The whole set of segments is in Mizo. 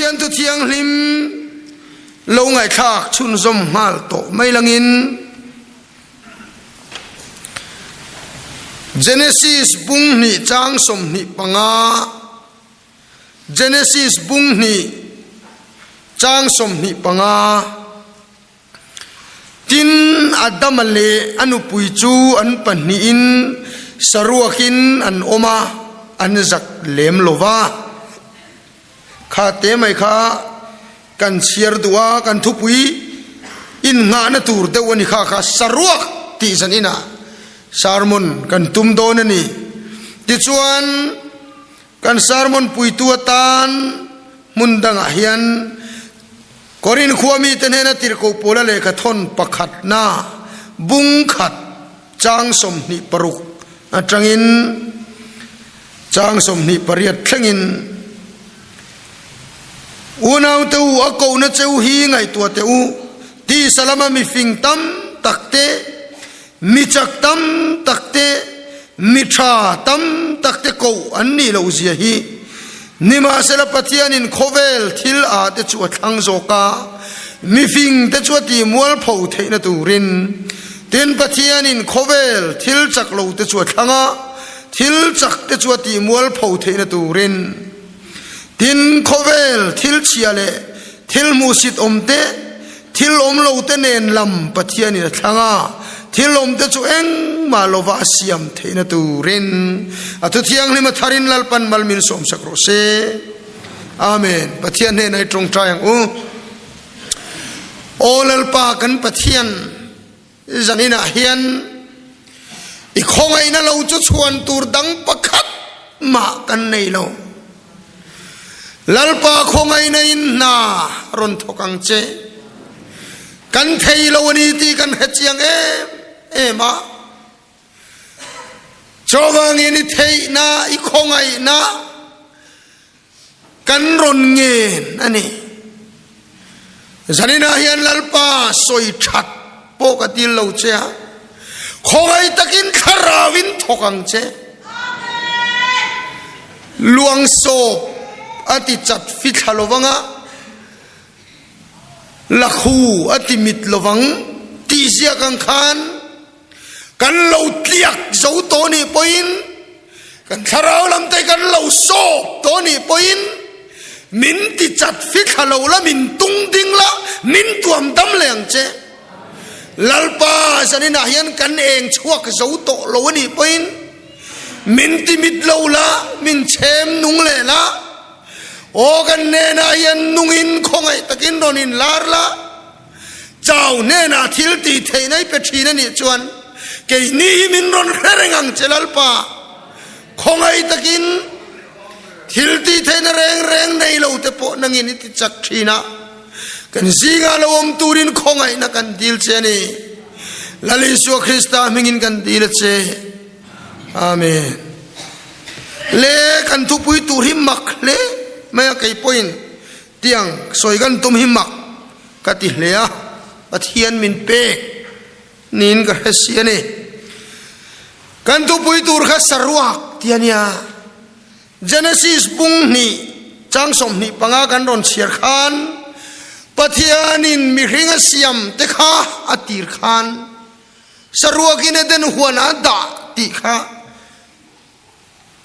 Pathian thu thianghlim lo ngaihthlak chhunzawm nghal tawh mai langin Genesis bung hnih chang 25, Genesis bung hnih chang 25. Tin, Adama leh a nupui chu an pahnihin saruakin an awm a, an zak lem lo va. Kha te mai kha kan chhiar duh a, kan thupui innghahna tur deuh a ni kha kha saruak tih zan inah sermon kan tum dawn a ni. Tichuan, kan sermon puitu atan hmun dangah hian Korin khua mite hnena tirhkoh pawla lehkha thawn pakhatna bung khat chang 26 atangin chang 28 thlengin Unaute u a kohna cheu hi ngaihtuah teh u, tisa lama mifing tam tak te, mi chak tam tak te, mi tha tam tak te koh an nih loh zia hi. Nimahsela Pathianin khawvel thil ah te chu a thlang zawk a, mifing te chu a ti mualpho theihna turin. Tin, Pathianin khawvel thil chak lo te chu a thlang a, thil chak te chu a ti mualpho theihna turin. Tin, khawvel thil chhia leh thil hmuhsit awm te, thil awm lo te nen lam Pathianin a thlang a, thil awm te chu engmah lova a siam theihna turin a thu thianghlim a tharin Lalpan mal min sawmsak rawh se. Amen. Pathian hnenah i tawngtai ang u. Aw Lalpa kan Pathian, Zaninah hian i khawngaihna lo chu chhuan tur dang pakhat mah kan nei lo. Lalpa khawngaihna in hna rawn thawk ang che. Kan thei lo a ni tih kan hre chiang em em a. Chuvangin i theihna, i khawngaihna Kan rawn ngen a ni. Zaninah hian Lalpa sawi that pawh ka dil lo che a, khawngaih takin thlarauin thawk ang che. Luang sawp a ti chat fithla lovang a, lakhu a ti mit lovang tih ziak ang khan, Kan lo tliak zo tawh nih pawhin, kan thlarau lam te kan lo sawp tawh nih pawhin, min ti chat fithla lo la, min tung ding la, min tuam dam leh ang che. Lalpa zaninah hian kan eng chhuak zo tawh lo a nih pawhin, min ti mit lo la, min chhem nung leh la, aw kan hnenah hian nungin khawngaih takin rawn inlar la, Chau hnenah thil tih theihna i pe thin a nih chuan keini hi min rawn hre reng ang che Lalpa. Khawngaih takin thil tih theihna reng reng nei lo te pawh nangin i ti chak thin a, kan zingah lo awm turin khawngaihna kan dil che a ni. Lal Isua Krista hmingin kan dil a che. Amen. Le kan thupui tur hi mak hle mai a kei pawhin Tiang sawi kan tum hi mak ka ti hle a, Pathian min pek niin ka hre si a ni. Kan thupui tur kha saruak ti a nia. Genesis bung hnih chang 25 kan rawn chhiar khan Pathianin mihring a siam te kha a tir khan saruakin Eden huan a dah tih kha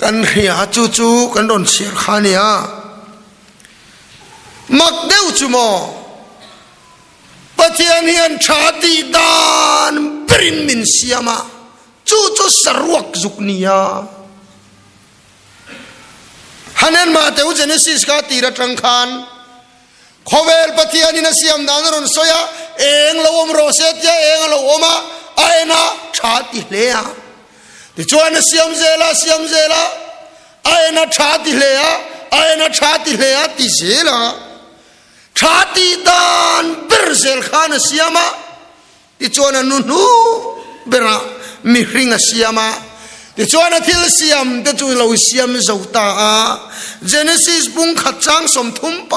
Kan hria chu chu kan rawn chhiar kha a nia. Mak deuh chu maw? Pathian hian tha tih dan berin min siam a, chu chu saruak zuk nia. Hanen Mateu Genesis kha tir atang khan Khawvel Pathianin a siam dan a rawn sawi a, eng lo awm rawh se tia eng a lo awm a, a en a, tha ti hle a. Tichuan a siam zel a, siam zel a, a en a, tha ti hle a, a en a, tha ti hle a ti zel a. Tha tih dan ber zel khan a siam a. Tichuan a nu hnu berah mihring a siam a, tichuan a thil siam te chu lo siam zo ta a. Genesis bung khat chang 31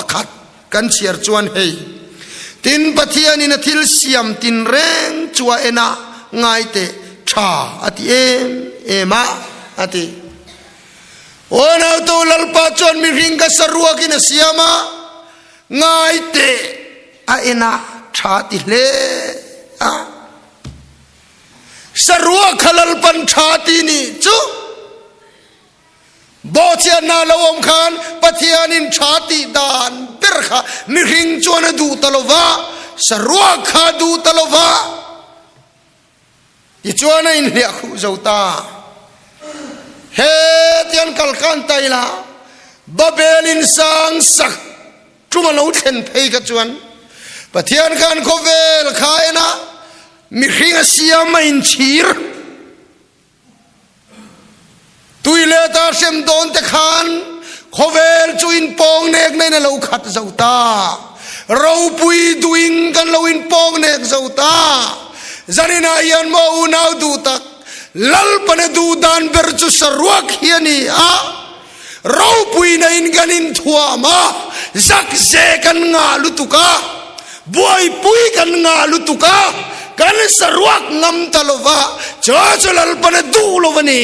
kan chhiar chuan hei, Tin, Pathianin a thil siam tinreng chu a en a, ngai teh, tha a ti em em a, a ti. Aw nautu Lalpa chuan mihring ka saruakin a siam a. Ngai teh a en a tha ti hle a. Saruak kha Lalpan tha ti nih chu Bawhchiatna lo awm khan Pathianin tha tih dan ber kha mihring chuan a duh ta lo va, saruak kha a duh ta lo va. Tichuan a inhliah khuh zo ta. Hetiang kal khan ta ila, Babel in sang sak tum a lo thlen phei kha chuan Pathian khan khawvel kha en a, mihring a siam a inchhir. Tui leh ta hrem dawn te khan khawvel chu inpawng nek na in a lo khat zo ta. Ropui duhin kan lo inpawng nek zo ta. Zaninah hian maw unau duh tak, Lalpana duh dan ber chu saruak hi a ni a. Ropuina in kan inthuam a, zak ze kan ngah lutuk a, buaipui kan ngah lutuk a, kan saruak ngam ta lo va, chu chu Lalpan a duh lo a ni.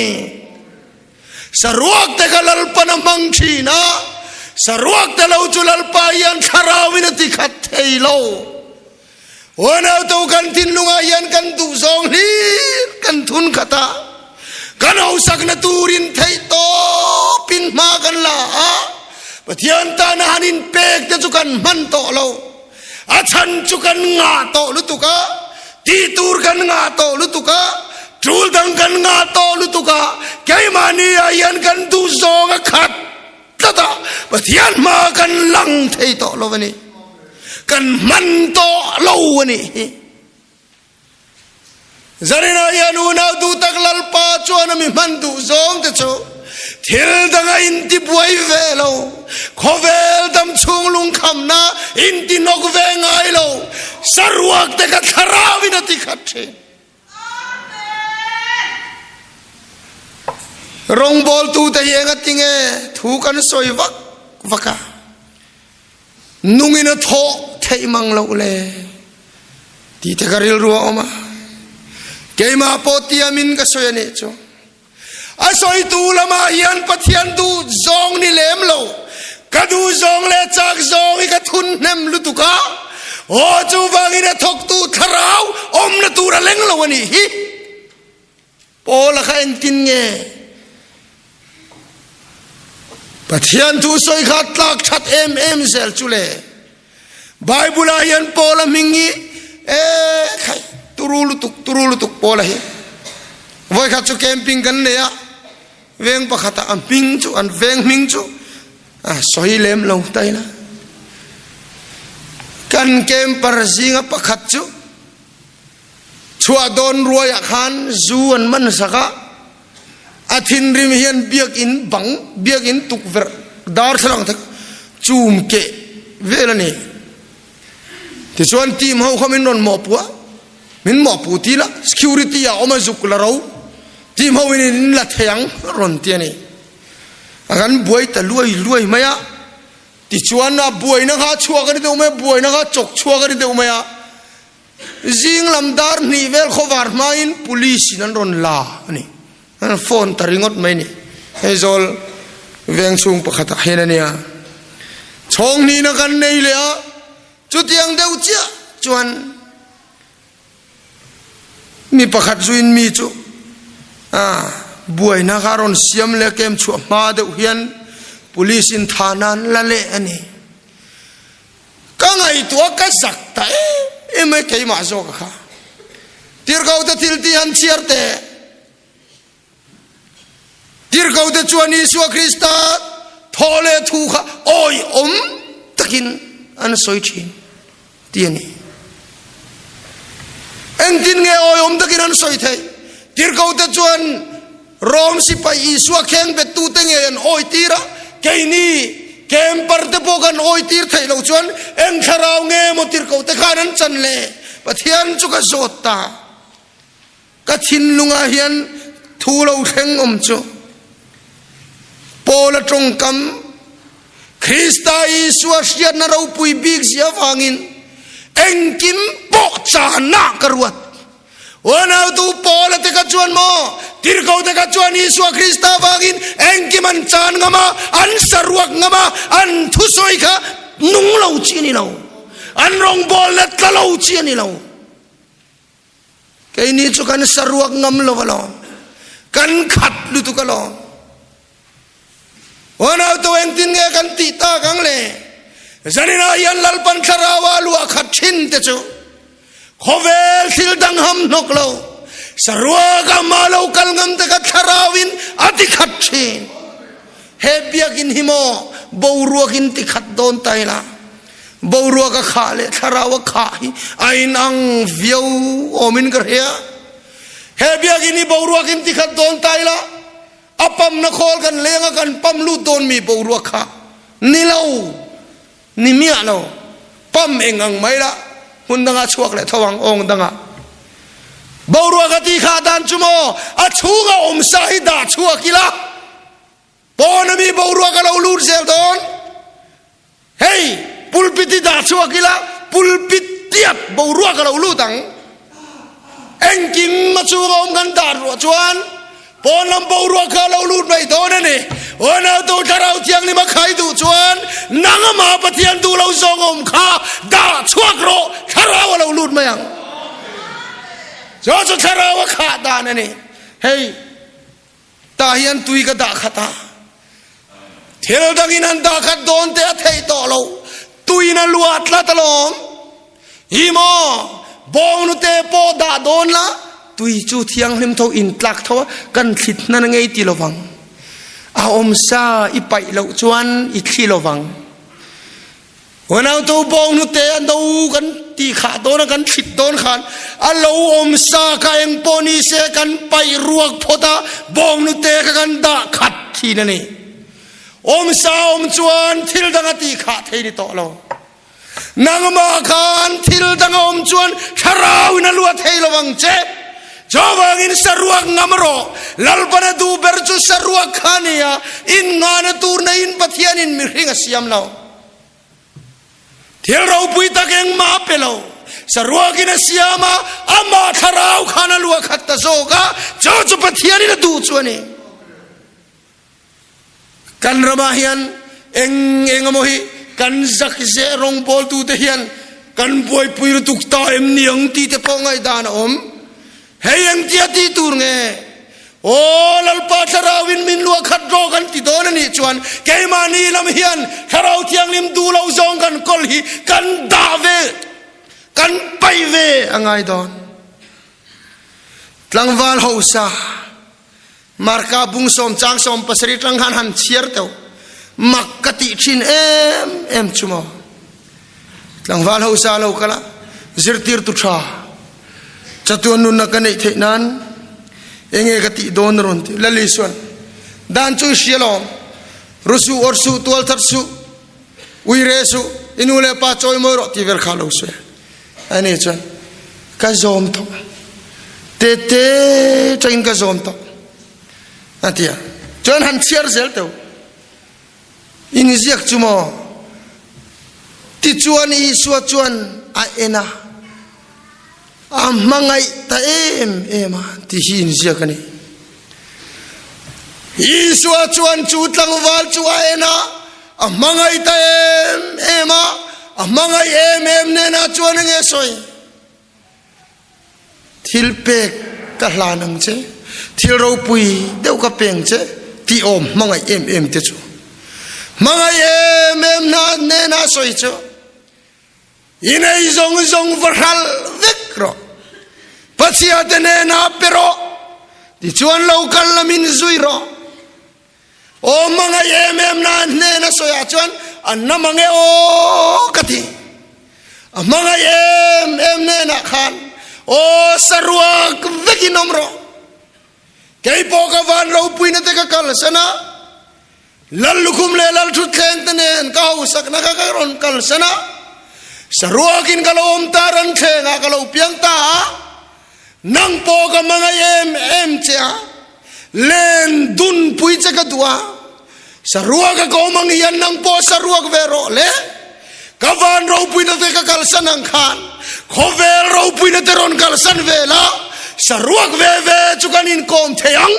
Saruak te kha Lalpan a hmang thin a, saruak te lo chu Lalpa hian thlarau in a ti khat thei lo. Unautu kan thinlungah hian kan duhzawng hlir kan thun khat a, kan hausakna turin theih tawpin hma kan la a, Pathian tana han inpek te chu kan hman tawh lo, a chhan chu kan ngah tawh lutuk a, tih tur kan ngah tawh lutuk a, tul dang kan ngah tawh lutuk a, keimahni ah hian kan duhzawng a khat tlat a, Pathian hma kan lang thei tawh lo a ni. Kan hman tawh lo a nih hi. Zarinah hian unau duh tak Lalpa chuan a mi hman duh zawng te chu thil danga intibuai ve lo, khawvel dam chhung lungkhamna intinawk ve ngai lo, saruak te kha thlarauin a ti khat thin. Rawngbawltute hi engatinge thu kan sawi vak vak a, nungin a thawh theih mang loh le tih te ka rilru a awm a, keimah pawh tiamin ka sawi a nih chu. A sawitu lamah hian Pathian duh zawng ni lem lo, ka duh zawng leh chak zawng hi ka thun hnem lutuk a, aw chuvangin a thawktu thlarau awmna tur a leng lo a nih hi. Paula kha engtin nge Pathian thu sawi kha tlak that em em zel chu le? Bible ah hian Paula hming hi e khai turu lutuk turu lutuk Paula hi voi khat chu camping kan nei a veng pakhat ah a hming chu an veng hming chu a sawi lem lo tai na kan camper zinga pakhat chu chhuah dawn ruai ah khan zu an man sak a a thinrim hian biakinn bang biakinn tukverh darthlalang te chum keh vel a ni tichuan team ho kha min rawn mawhpu a min mawhpu ti la security ah awm a zuk la ro team ho in in la thei ang rawn ti a ni a kan buai ta luai luai mai a tichuan a buaina kha chhuak a ni deuh mai a buaina kha chawk chhuak a ni deuh mai a Zing lam dar hnih vel khawvar hmain police in an rawn la a ni. An phone ta ringawt mai ni. Hei zawl veng chhung pakhatah hian a nia. Chhawng hnihna kan nei leh a, chutiang deuh chiah chuan mi pakhat zuin mi chu a buaina kha a rawn siam leh a kem chhuah hma deuh hian police in tha nan la leh a ni. Ka ngaihtuah ka zak ta em em a keimah zawk a kha. Tirhkote thil tih han chhiar teh. Tirhkote chuan Isua Krista thaw leh thu kha awihawm takin an sawi thin ti a ni. Engtin nge awihawm takin an sawi theih? Tirhkote chuan Rom sipai Isua kheng bettute ngei an awitir a, keini camper te pawh kan awitir theih loh chuan eng thlarau nge maw tirhkoh te khan an chan le? Pathian chu ka zawt ta. Ka thinlungah hian thu lo thleng awm chu Paula tawngkam Krista Isua hriatna ropui bik zia avangin engkim pawh chahna ka ruat. Unautu Paula te kha chuan maw, tirhkoh te kha chuan Isua Krista vangin engkim an chan ngam a, an saruak ngam a, an thusawi kha nung lo chi a ni lo. An rawngbawlna tla lo chi a ni lo. Keini chu kan saruak ngam lo alawm. Kan khat lutuk alawm. Unau to engtin nge kan tih tak ang le? Zaninah hian Lalpan Thlarau-a luah khat thin te chu khawvel thil dang ham hnawk lo, saruak a mah lo kal ngam te kha Thlarau-in a ti khat thin. He biakinn hi maw boruakin ti khat dawn ta ila, boruak a khah leh Thlarau a khah hi a inang viau awmin ka hria. He biakinn hi boruakin ti khat dawn ta ila, A pamna khawl kan leng a kan pam lut dawn mi boruak kha ni lo, ni miah lo. Pam eng ang mai la, hmun dangah chhuak leh tho ang, awng dangah. Boruak a ti kha dan chu maw, a chhunga awm sa hi dah chhuak ila, pawn a mi boruak a lo lut zel dawn. Hei, pulpit i dah chhuak ila, pulpit tiat boruak a lo lut ang. Engkim a chhunga awm kan dah ruah chuan pawn lam boruak kha a lo lut mai dawn a ni. Unautu Thlarau Thianghlim a khai duh chuan nang ama Pathian duh lo zawng awm kha dah chhuak rawh, Thlarau a lo lut mai ang. Chu chu Thlarau a khah dan a ni. Hei. Tah hian tui ka dah khat a, thil dangin an dah khat dawn te a theih tawh lo, tuiin a luah tlat alawm. Hi maw, bawngnute pawh dah dawn la, tui chu thianghlim tho in tlak tho a, kan thlit hnan ngei ti lovang. A awmsa i paih loh chuan i thli lovang. Unautu bawnghnute a no kan ti khah dawn a kan thlit dawn khan a lo awm sa kha eng pawh ni se kan paih ruak phawt a bawnghnute kha kan dah khat thin a ni. Awm sa awm chuan thil dang a ti khah thei ni tawh lo. Nangmah khan thil dang a awm chuan thlarau in a luah thei lo ang che. Chuvangin saruak ngam rawh. Lalpan a duh ber chu saruak kha a ni a, innghahna tur neiin Pathianin mihring a siam lo. Thil ropui tak engmah a pe lo. Saruakin a siam a, amah thlarau khan a luah khat ta zawk a, chu chu Pathianin a duh chu a ni. Kan ramah hian eng eng emaw hi kan zak zeh rawngbawltute hian kan buaipui lutuk ta em ni ang tih te pawh ngaihdan a awm. Hei engtia ti tur nge? Aw Lalpa Thlarauin min luah khat rawh kan ti dawn a nih chuan keimahni lam hian Thlarau Thianghlim duh lo zawng kan kawl hi kan dah ve, kan paih ve a ngai dawn. Tlangval hausa Marka bung sawm chang 70 tang khan han chhiar teuh mak ka tih thin em em chu maw. Tlangval hausa lo kal a, zirtirtu tha chatuan nunna ka neih theih nan enge ka tih dawn a rawn ti. Lali chuan, Dan chu i hria lawm, ru suh, awr suh, tual that suh, ui re suh, i nu leh pa chawi mawi rawh ti vel kha lo sawi a. Ani chuan, Ka zawm tawh, tete tangin ka zawm tawh a ti a. Chuan han chhiar zel teuh. Inziak chu maw? Tichuan Isua chuan a en a, a hmangaih ta em em a ti hi inziak a ni. Isua chuan chu tlangval chu a en a, a hmangaih ta em em a, a hmangaih em em nena chuan enge sawi? Thil pek ka hlan ang che, thil ropui deuh ka peng che tih awm hmangaih em em te chu. Hmangaih em em hna hnena sawi chu i nei zawng zawng va hralh vek rawh, Pathian te hnena pe rawh, tichuan lo kal lamin zui rawh. Aw hmangaih em em na hnena sawiah chuan an na mang e aw ka ti. A hmangaih em em hnenah khan aw saruak vekin awm rawh. Kei pawh ka van ropuina te ka kalsan a, Lal lukhum leh Lal thutthleng te nen ka hausakna kha ka rawn kalsan a, saruakin ka lo awm ta ran thlengah ka lo piang ta a, Nang pawh ka hmangaih em em che a, len dun pui che ka duh a, saruak a ka awm ang hian nang pawh saruak ve rawh le. Ka van ropuina te ka kalsan ang khan khawvel ropuina te rawn kalsan ve la, saruak ve ve chu kan inkawm thei ang.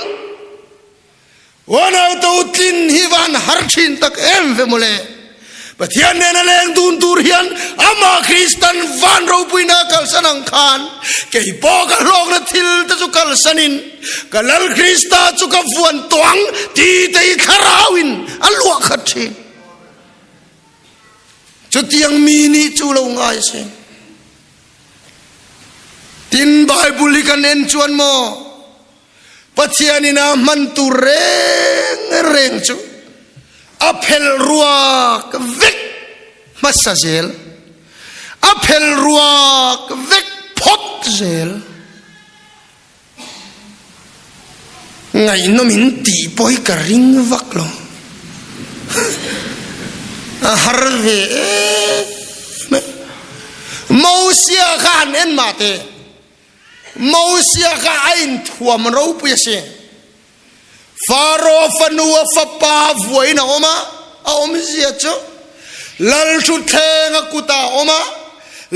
Uanau to tlin hi van har thin tak em ve mawle. Pathian nena leng dun tur hian amah Kristan van ropuina a kalsan ang khan kei pawh ka hlawkna thil te chu kalsanin ka Lal Krista chu ka vuan tawh ang ti te hi thlarauin a luah khat thin. Chutiang mi nih chu lo ngai se. Tin Bible hi kan en chuan maw Pathian in a hman tur reng reng chu a phel ruak vek hmasa zel. A phel ruak vek phawt zel. Ngaihnawm in tih pawh hi ka ring vak lo. A har ve em mai. Mosia kha han en mah teh. Mosia kha a inthuam ropui a si. Faro fanu a fapa vuain a awm a, a awmzia chu lal thutthleng a kutah a awm a,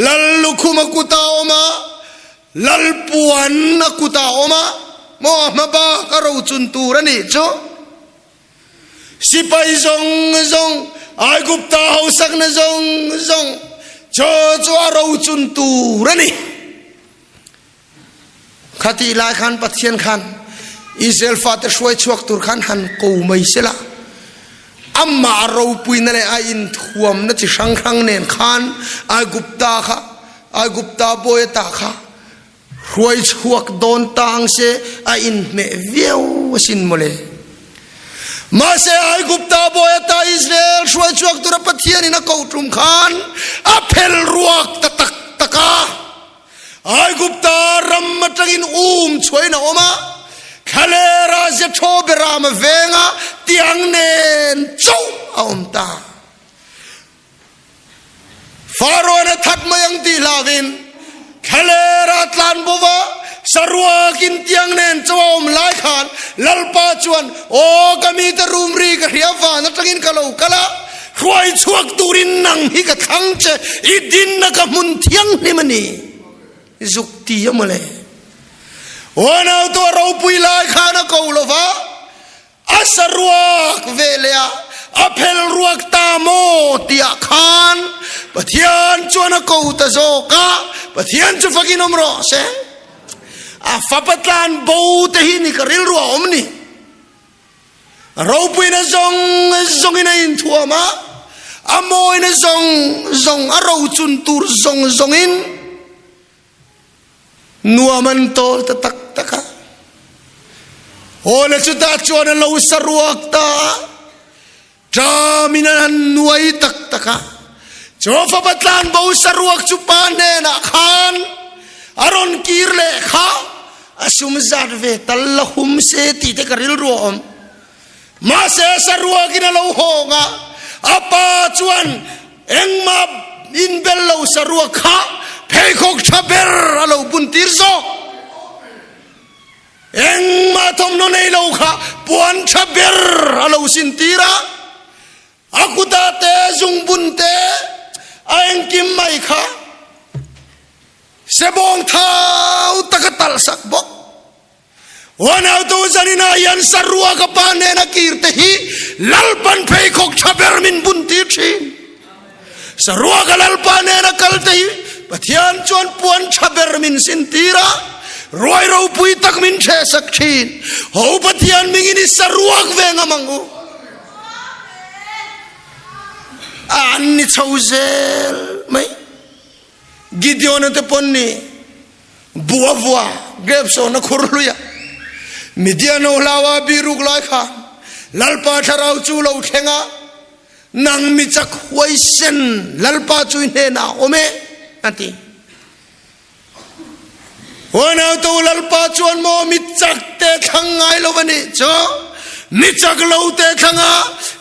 lal lukhum a kutah a awm a, lal puan a kutah a awm a, maw a hma bak a rochun tur a nih chu. Sipai zawng zawng, Aigupta hausakna zawng zawng, chaw chu a rochun tur a ni. Khatih lai khan Pathian khan Israel fate hruai chhuak tur khan han ko mai sela, amah ropuina leh a inthuamna chi hrang hrang nen khan Aigupta kha, Aigupta bawi ata kha Hruai chhuak dawn tang se a inhmeh viau asin mawle. Mahse Aigupta bawi ata Israel hruai chhuak tura Pathianin a koh tum khan a phel ruak ta tak tak a. Aigupta ram atangin um chhuain a awm a, thlalera Zetho Beram venga tiang nen chauh a awm ta. Farawn a that mai ang tih hlauhin thlaler a tlan bo va, saruakin tiang nen chaw a awm lai khan Lalpa chuan, Aw ka mite rum ri ka hria van atangin ka lo kal a, hruai chhuak turin nang hi ka thlang che, i dinna ka hmun thianghlim a ni. Zuk ti a mawle. Aw nautu a ropui lai khan a ko lo va, A saruak ve leh a, a phel ruak ta maw tihah khan Pathian chuan a ko ta zawk a, Pathian chu fakin awm rawh se. A fapa tlan bo te hi ni ka rilru a awm ni. A ropuina zawng zawngin a inthuam a, a mawina zawng zawng, a rochun tur zawng zawngin Nuam an tawl ta tak tak a. Awle chutah chuan a lo saruak ta a, ṭamin an han nuai tak tak a. Chu fapa tlanbo saruak chu pa hnenah khan a rawn kir leh kha, a sum zat ve tal la hum se tih te ka rilru a awm. Mahse saruakin a lo hawng a, a pa chuan engmah inbel lo saruak kha pheikhawk tha ber a lo bun tir zawk. Engmah thawmhnaw nei lo kha puan tha ber a lo sin tir a, a kutah te zungbun te a engkim mai kha sebawng thau tak a talh sak bawk. Uanautu zaninah hian sarua ka pa hnena kir te hi Lalpan pheikhawk tha ber min bun tir thin. Sarua ka Lalpa hnena kal te hi Pathian chuan puan tha ber min sin tir a, ruai ropui tak min theh sak thin. Ho Pathian mingin i saruak ve ngam ang u. A an ni chho zel mai. Gideon-a te pawn ni Bua vua grep sawna khur hluia Midian ho hlaua biruk lai kha Lalpa thlarau chu lo thleng a, nang mi chak huaisen Lalpa chu i hnenah awm e, a ti. Huanautu Lalpa chuan maw mi chak te thlang ngai lo a nih chu, mi chak lo te thlang a,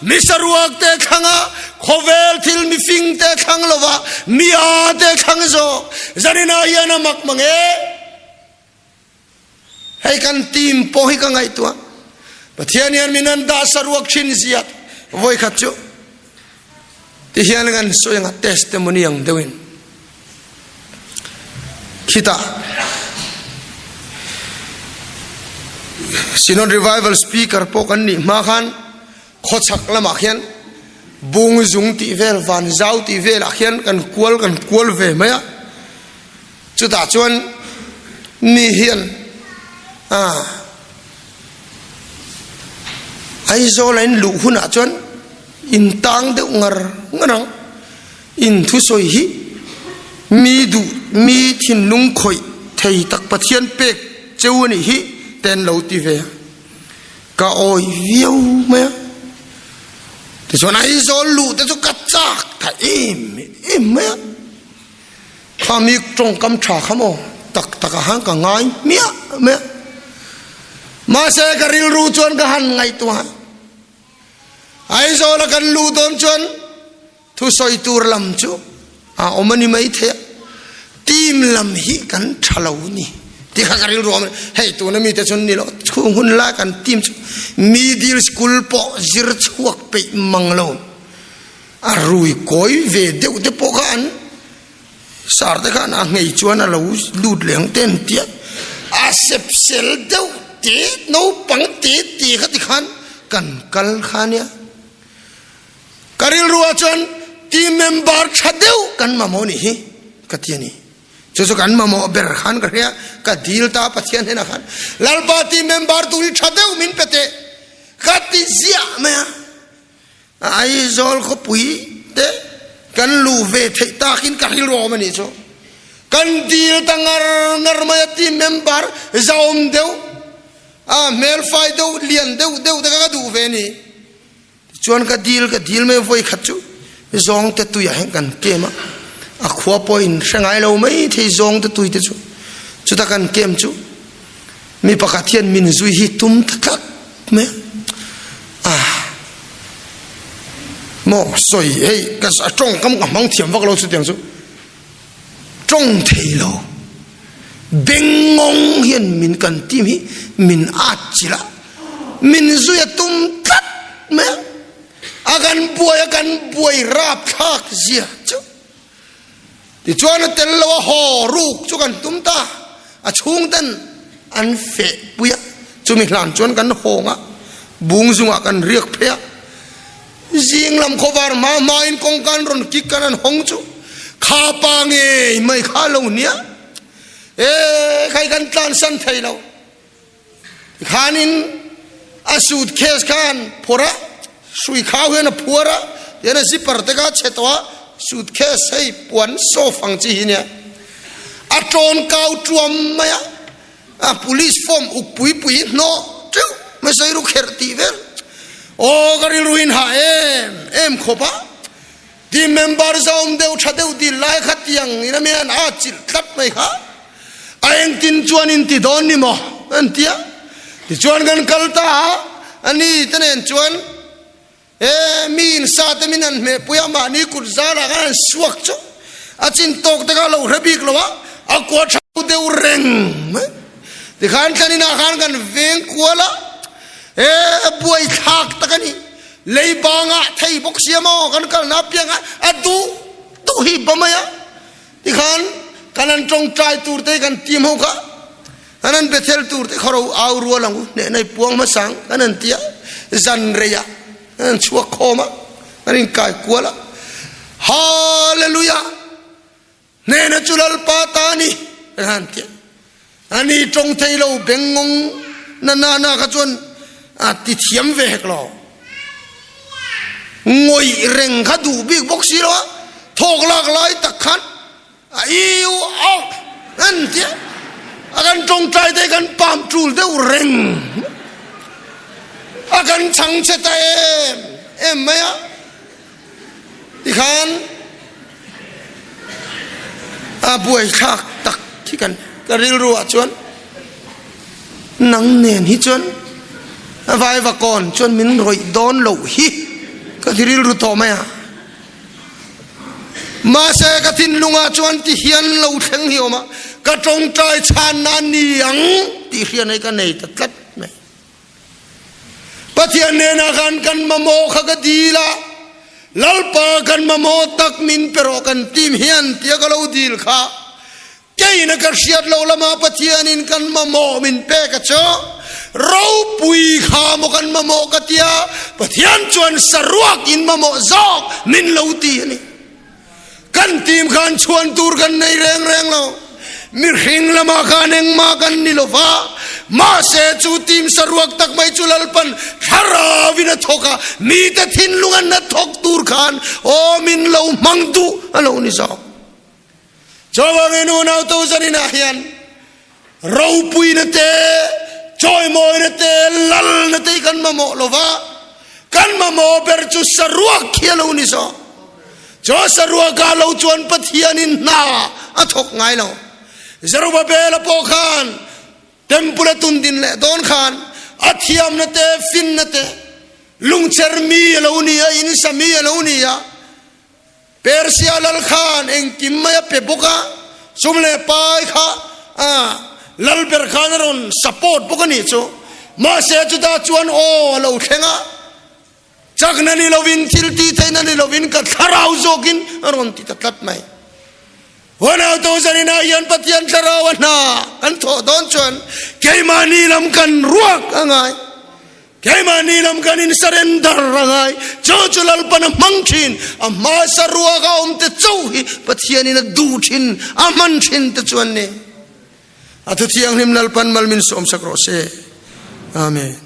mi saruak te thlang a, Khawvel thil mifing te thlang lova mi a te thlang zawk zaninah hian a mak mang e. Hei kan team pawh hi ka ngaihtuah. Pathian hian min an dah saruak thin ziat vawi khat chu ti hian kan sawi anga testimony ang deuhin khitah Synod Revival Speaker pawh kan nih hma khan Khawchhak lamah khian. Bungzung tih vel, Vanzau tih velah khian kan kual kan kual ve mai a. Chutah chuan mi hian ah Aizawl a in luh hunah chuan in tang deuh ngar ngar ang. In thusawi hi mi duh mi thinlung khawih thei tak Pathian pek cheu a nih hi te an lo ti ve a. Ka awi viau mai a. Tichuan Aizawl luh te chu ka chak ta em em mai a. Kha mi tawngkam tha kha maw tak tak ah khan ka ngai hmiah mai a. Mahse ka rilru chuan ka han ngaihtuah a. Aizawl a kan luh dawn chuan thusawi tur lam chu a awm a ni mai thei a. Team lam hi kan tha lo a ni tih kha ka rilru a awm a ni. Hei tuna mite chuan ni lo chhung hun lai kan team chu middle school pawh zir chhuak peih mang lo. A rui kawi ve deuh te pawh kha an sar te khan a nghei chuan a lo lut leh ang te an tia a sep sel deuh te naupang te te kha ti khan kan kal kha nia ka rilruah chuan team member tha deuh kan mamawh nih hi ka ti a ni chu chu kan mamawh ber khan ka hria ka dil ta Pathian hnenah khan Lalpa team member tur hi tha deuh min pe teh ka ti ziah mai a. Aizawl khawpui te kan luh ve theih takin ka rilru awm a nih chu. Kan dil ta ngar ngar mai a team member zaawm deuh a hmel fai deuh lian deuh deuh te kha ka duh ve a ni. Tichuan ka dil ka dil mai vawi khat chu zawng te tuiah hian kan kem a, a khua pawh in hre ngai lo mai thei zawng te tui te chu. Chuta kan kem chu Mi pakhat hian min zui hi tum ta tlat mai a. Maw sawi hei ka a tawngkam ka hmang thiam vak lo chutiang chu. Tawng thei lo. Bengngawng hian min kan team hi min at chilh a. Min zui a tum tlat mai a. A kan buai a kan buai rapthlak zia chu. Tichuan a tel lo a haw ruk chu kan tum ta, a chhungten an feh pui a, chumi hlan chuan kan hawng a, bung zungah kan riak phei a, zing lam khawvar hma hmain kawngka an rawn kik kan an hawng chu kha pa ngei mai kha lo nia, e khai kan tlansan thei lo. Tikhanin a suitcase khan phawrh a, hrui khau hian a phuar a, tihian a zipper te kha a chhe tawh a, suitcase hei puan soft ang chi hi nia. A tawn kau tuam mai a, a police form uk pui pui hi hnawh teuh mai sawi ru kherh tih vel. Aw ka rilru in hah em em khawp a, Team member zawm deuh tha deuh dil lai kha tiang in a mian a chilh tlat mai kha a engtin chuan in ti dawn ni maw an tia tichuan kan kal ta a ani te nen chuan e mi in sa te min han hmeh pui a mahni kut zar ah khan an suak chu a chin tawk te kha lo hre bik lo a a kua tha deuh reng mai tikhan thlan inah khan kan veng kual a e buaithlak tak a ni. Lei bangah thei bawk sia maw kan kalna apiangah a duh duh hi ba mai a tikhan kan an tawngtai tur te kan team ho kha kan an Bethel tur te khawro au rual ang u hnehna i puang hmasang kan an tia zan reiah kan an chhuak khawm a kan inkai kual a Hallelujah Hnena chu Lalpa ta a ni kan han ti a. Ani tawng thei lo bengngawng na na na kha chuan a ti thiam ve hek lo. Ngawih reng kha duh bik bawk si lo a, thawk lak lai tak khan a iu au an ti a. A kan tawngtai te kan pam tul deuh reng. A kan chhang che ta em em mai a. Tikhan a buaithlak tak hi kan ka rilru ah chuan nang nen hi chuan a vaivakawn chuan min rawih dawn loh hi ka ti rilru tawh mai a. Mahse ka thinlungah chuan ti hian lo thleng hi awm a, ka tawngtai chhan na ni ang tih hriat hi ka nei ta tlat mai. Pathian hnenah khan kan mamawh kha ka dil a, Lalpa kan mamawh tak min pe rawh kan team hian tia ka lo dil kha keina ka hriat lo lama Pathianin kan mamawh min pek a chu. Ropui kha maw kan mamawh ka tia, Pathian chuan saruak in mamawh zawk min lo ti a ni. Kan team khan chhuan tur kan nei reng reng lo. Mihring lamah khan engmah kan ni lo va, mahse chu team saruak tak mai chu Lalpan thlaravin a thawk a, mite thinlung an na thawk tur khan aw min lo hmang duh a lo ni zawk. Chuvangin unau to zaninah hian ropuina te, chawimawina te, lalna te hi kan mamawh lo va, kan mamawh ber chu saruak hi a lo ni zawk. Chu saruakah lo chuan Pathianin hna a thawk ngai lo. Zerubbabel-a pawh khan Temple a tundin leh dawn khan a thiamna te, finna te, lungcher mi a lo ni a, insa mi a lo ni a, Persia lal khan engkim mai a pe bawk a, sum leh pai kha lal ber khan a rawn support bawk a nih chu. Mahse chutah chuan aw a lo thleng a, chakna ni lovin, thil tih theihna ni lovin ka thlarau zawkin a rawn ti ta tlat mai. Huanau to zaninah hian Pathian thlarau a hna kan thawh dawn chuan keimahni lam kan ruak a ngai. Keimahni lam kan in surrender a ngai. Chu chu Lalpan a hmang thin. A hmasa ruak a awm te chauh hi Pathianin a duh thin, a hman thin te chu an ni. A thu thianghlim Lalpan mal min sawmsak rawh se. Amen.